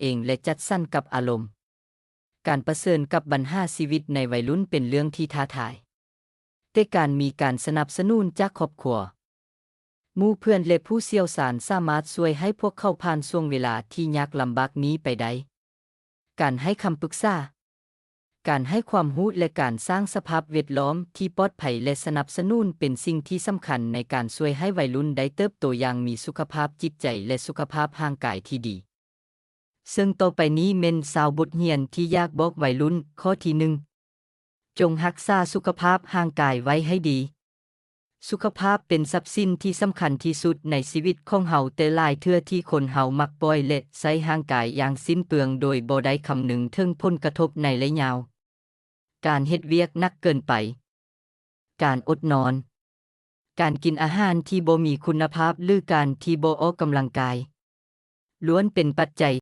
ເອງ ແລະ ຈັດສັນກັບອາລົມ. ການປະເຊີນກັບບັນຫາຊີວິດໃນໄວລຸ້ນເປັນເລື່ອງທີ່ທ້າທາຍ, ແຕ່ການມີການສະໜັບສະໜູນຈາກຄອບຄົວ, ໝູ່ເພື່ອນ ແລະ ຜູ້ຊ່ຽວຊານສາມາດຊ່ວຍໃຫ້ພວກເຂົາຜ່ານຊ່ວງເວລາທີ່ຍາກລຳບາກນີ້ໄປໄດ້. ການໃຫ້ຄຳປຶກສາ, ການໃຫ້ຄວາມຮູ້ ແລະ ການສ້າງສະພາບແວດລ້ອມທີ່ປອດໄພ ແລະ ສະໜັບສະໜູນເປັນສິ່ງທີ່ສຳຄັນໃນການຊ່ວຍໃຫ້ໄວລຸ້ນໄດ້ເຕີບໂຕຢ່າງມີສຸຂະພາບຈິດໃຈ ແລະ ສຸຂະພາບຮ່າງກາຍທີ່ດີ. ເຊິ່ງຕໍ່ໄປນີ້ແມ່ນຊາວບົດຮຽນທີ່ຢາກບອກໄວລຸ້ນ. ຂໍ້ທີໜຶ່ງ, ຈົ່ງຮັກສາສຸຂະພາບຮ່າງກາຍໄວ້ໃຫ້ດີ. ສຸຂະພາບເປັນຊັບສິນທີ່ສຳຄັນທີ່ສຸດໃນຊີວິດຂອງເຮົາ, ແຕ່ຫຼາຍເທື່ອທີ່ຄົນເຮົາມັກປ່ອຍ ແລະ ໃຊ້ຮ່າງກາຍຢ່າງສິ້ນເປືອງໂດຍບໍ່ໄດ້ຄຳນຶງເຖິງຜົນກະທົບໃນໄລຍະຍາວ. ການເຮັດວຽກໜັກເກີນໄປ, ການອົດນອນ, ການກິນອາຫານທີ່ບໍ່ມີຄຸນນະພາບ ຫຼື ການທີ່ບໍ່ອອກກຳລັງກາຍ ລ້ວນເປັນປັດໄຈ